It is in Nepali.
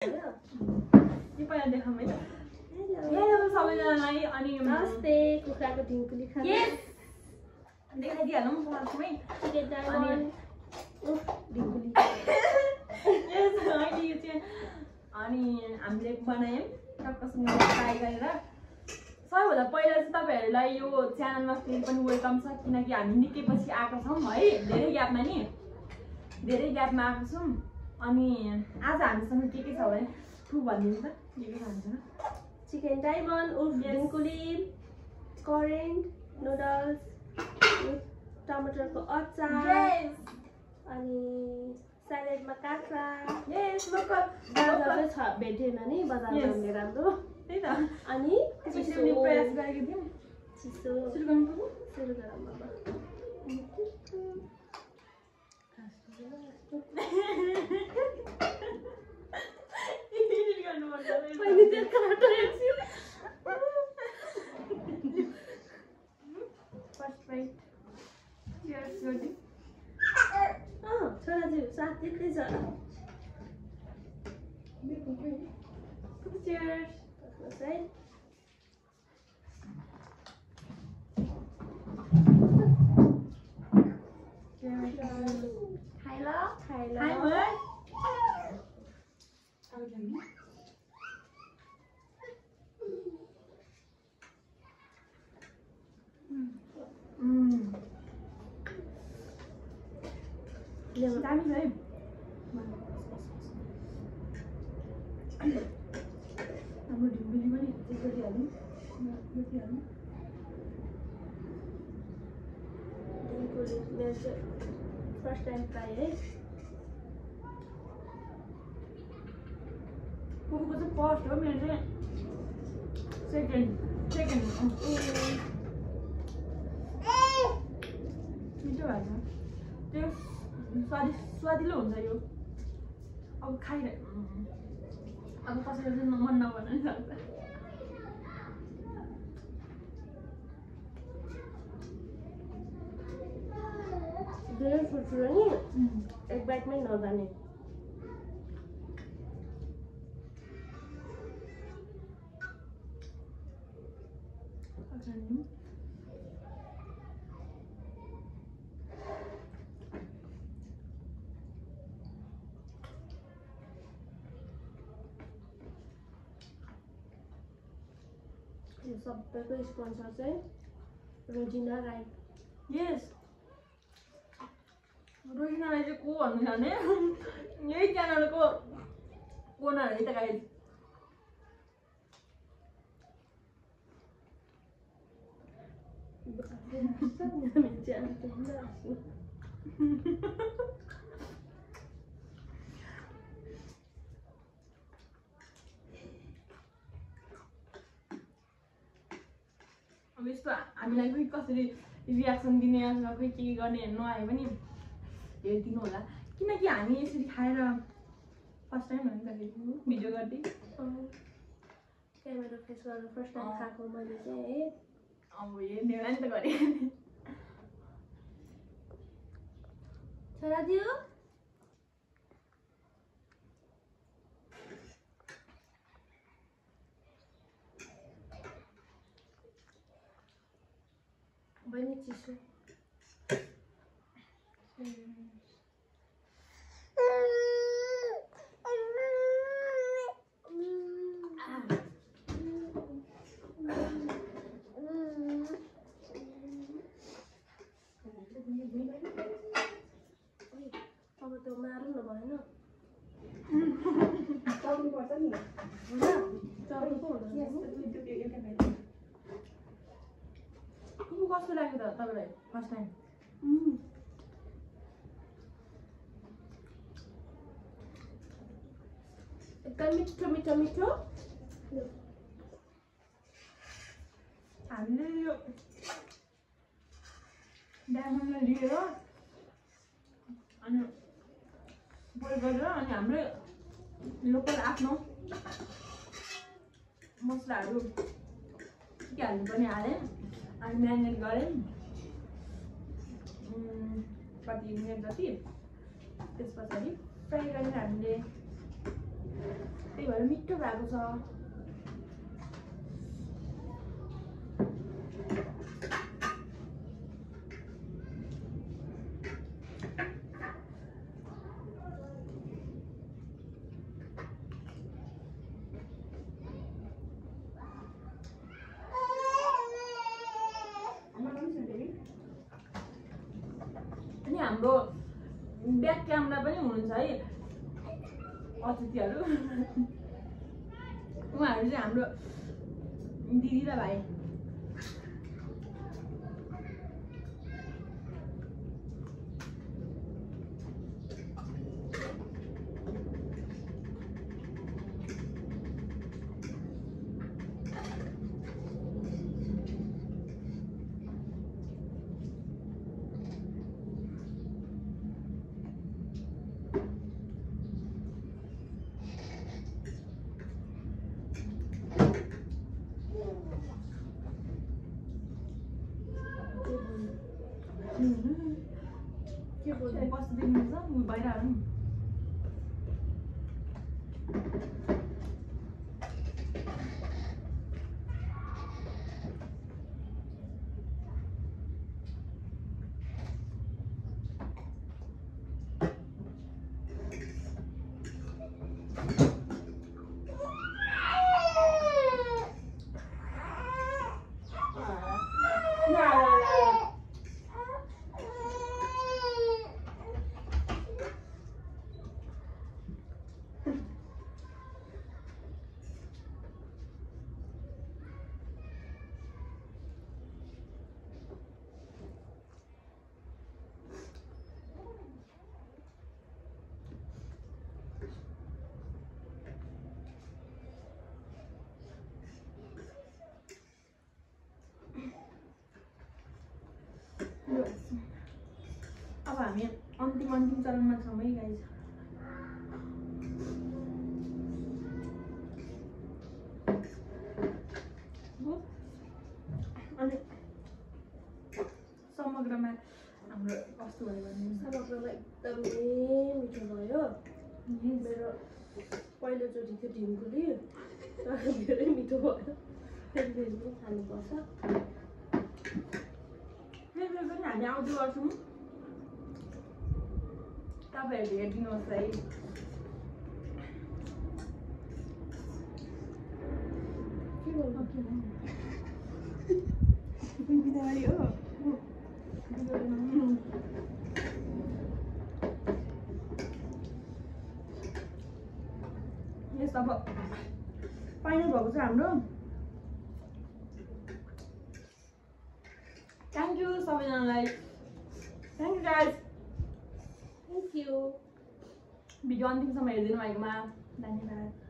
यो पहिला देखाउँ है त। हेलो सबैजनालाई। अनि नमस्ते। कुखुराको ढिङ्कुली खाना देखाइदिइहालौँ फर्स्टमै। ढिङ्कुली अहिले यो चाहिँ अनि हामीले बनायौँ टक्कसँग ट्राई गरेर। सबैभन्दा पहिला चाहिँ तपाईँहरूलाई यो च्यानलमा फेरि पनि वेलकम छ, किनकि हामी निकै पछि आएको छौँ है, धेरै ग्यापमा आएको छौँ। अनि आज हामीसँग के छ भने फु भनिदिनु त के छ हामीसँग? चिकन डायमन्ड उर्फ ढिङ्कुली, करेन्ट नुडल्स, टमाटरको अचार, अनि स्यालेडमा काँक्रा। गाजर चाहिँ भेटेन नि बजारमा हामीले राम्रो, त्यही त। अनि प्रयास गरेको थियौँ। चिसो सुरु गरौँ बाबा। छोराज्यू साथ दिँदैछ। दामी है। हाम्रो ढिङ्कुली पनि गरिहाल्यौँ। ढिङ्कुली मेरो चाहिँ फर्स्ट टाइम ट्राई है। कुकुरको चाहिँ फर्स्ट हो, मेरो चाहिँ सेकेन्ड मिठो भएको छ। त्यो स्वादिलो हुन्छ यो। अब अब कसैले चाहिँ मन नपर्न नि सक्छ। धेरै फुर्फुरो नि एक बाइटमै नजाने। यो सबैको स्पोन्सर चाहिँ रोजिना राई। यस, रोजिना राई चाहिँ को भन्नु जाने यही च्यानलको ओनर है त गाइस। अब यस्तो हामीलाई कोही कसरी रियाक्सन दिने अथवा कोही के गर्ने नआए पनि हेरिदिनु होला, किनकि हामी यसरी खाएर फर्स्ट टाइम हो नि त भिडियो गर्दै। क्यामेरा फेस गरेर फर्स्ट टाइम खाएको मैले चाहिँ है। अब हेर्ने होला नि त गरेँ। छोराज्यू बहिनी चिसो। अब त मारौँ न भएन। चल्नुपर्छ नि। चल्नु पो हुँदैन। कस्तो लाग्यो त तपाईँलाई फर्स्ट टाइम? एकदम मिठो। हामीले यो डायमन्डलाई लिएर अनि बोइल गरेर अनि हाम्रो लोकल आफ्नो मसलाहरू के हाल्नुपर्ने हाल्यौँ अनि म्यारिनेट गऱ्यौँ कति मिनट जति। त्यस पछाडि फ्राई गरेर हामीले त्यही भएर मिठो भएको छ। अनि हाम्रो ब्याक क्यामेरा पनि हुनुहुन्छ है अतिथिहरू। उहाँहरू चाहिँ हाम्रो दिदी र भाइ। के बोल्दै कस्तो देख्नुहुन्छ म बाहिर आउनु। अब हामी अन्तिम चरणमा छौँ है गाइस। अनि समग्रमा हाम्रो कस्तो भयो भने समग्रमा एकदमै मिठो भयो। मेरो पहिलोचोटि थियो ढिङ्कुली तर धेरै मिठो भयो। फेरि फेरि पनि खानुपर्छ। फेरि पनि हामी आउँदै गर्छौँ। तपाईँहरूले हेरिदिनुहोस् है। के गर्नु बिदावारी हो। यस अब फाइनल भएको छ हाम्रो। थ्याङ्क यू सबैजनालाई। Thank you guys. Thank you. Video अन्तिमसम्म हेरिदिनु भएकोमा धन्यवाद।